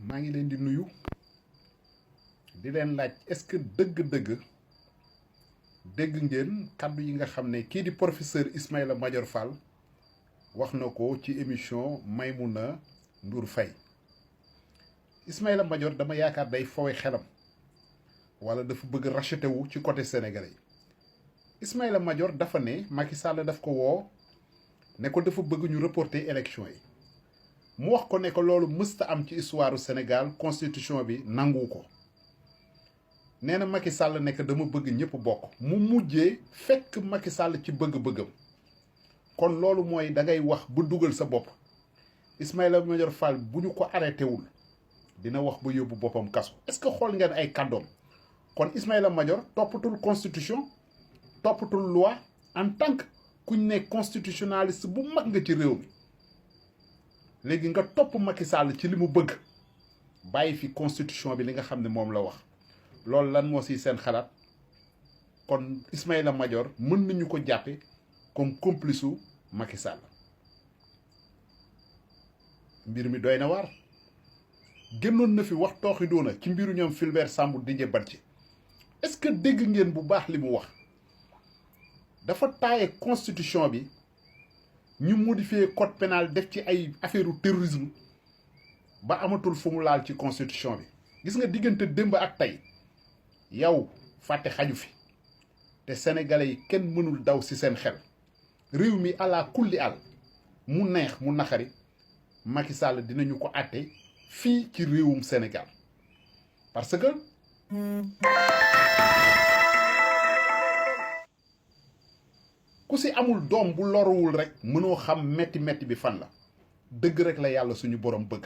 maa ngi leen di nuyu di leen laaj est-ce que dëgg-dëgg dégg ngeen kàddu yi nga xam ne kii di professeur Ismaïla Madior Fall wax na ko ci émission Maïmouna Ndour Faye Ismaïla Madior dama yaakaar day fowe xelam wala dafa bëgg racheter wu ci côté sénégalais yi Ismaïla Madior dafa ne Macky Sall daf ko woo ne ko dafa bëgg ñu reporter élection yi mu wax ko ne ko loolu mësta am ci histoire Sénégal constitution bi nangu ko nee na Macky Sall nekk dama bëgg ñëpp bokk mu mujjee fekk Macky Sall ci bëgg-bëggam kon loolu mooy da ngay wax bu dugal sa bopp Ismaïla Madior Fall bu ñu ko arrêté wul dina wax ba yóbbu boppam kaso est-ce que xool ngeen ay kàddoom kon Ismaïla Madior toppatul constitution toppatul loi en tant que kuñ ne constitutionnaliste bu mag nga ci réew mi léegi nga topp Macky Sall ci li mu bëgg bàyyi fi constitution bi li nga xam ne moom la wax loolu lan moo si seen xalaat kon Ismaïla Madior mën nañu ko jàppe comme complice u Macky Sall mbir mi doy na waar génnoon na fi wax tooxi doona ci mbiru ñoom Fulbert Sambou Didier Badji est-ce que dégg ngeen bu baax li mu wax dafa taaye constitution bi ñu modifier code pénal def ci ay affaire terrorisme ba amatul fu mu laal ci constitution bi gis nga diggante démb ak tey yow fàtte xaju fi te sénégalais yi kenn mënul daw ci seen xel réew mi ala kulli al mu neex mu naxari Macky Sall dinañu ko àtte fii ci réewum Sénégal parce que ku si amul doom bu loruwul rek mënoo xam metti bi fan la dëgg rek la yàlla suñu borom bëgg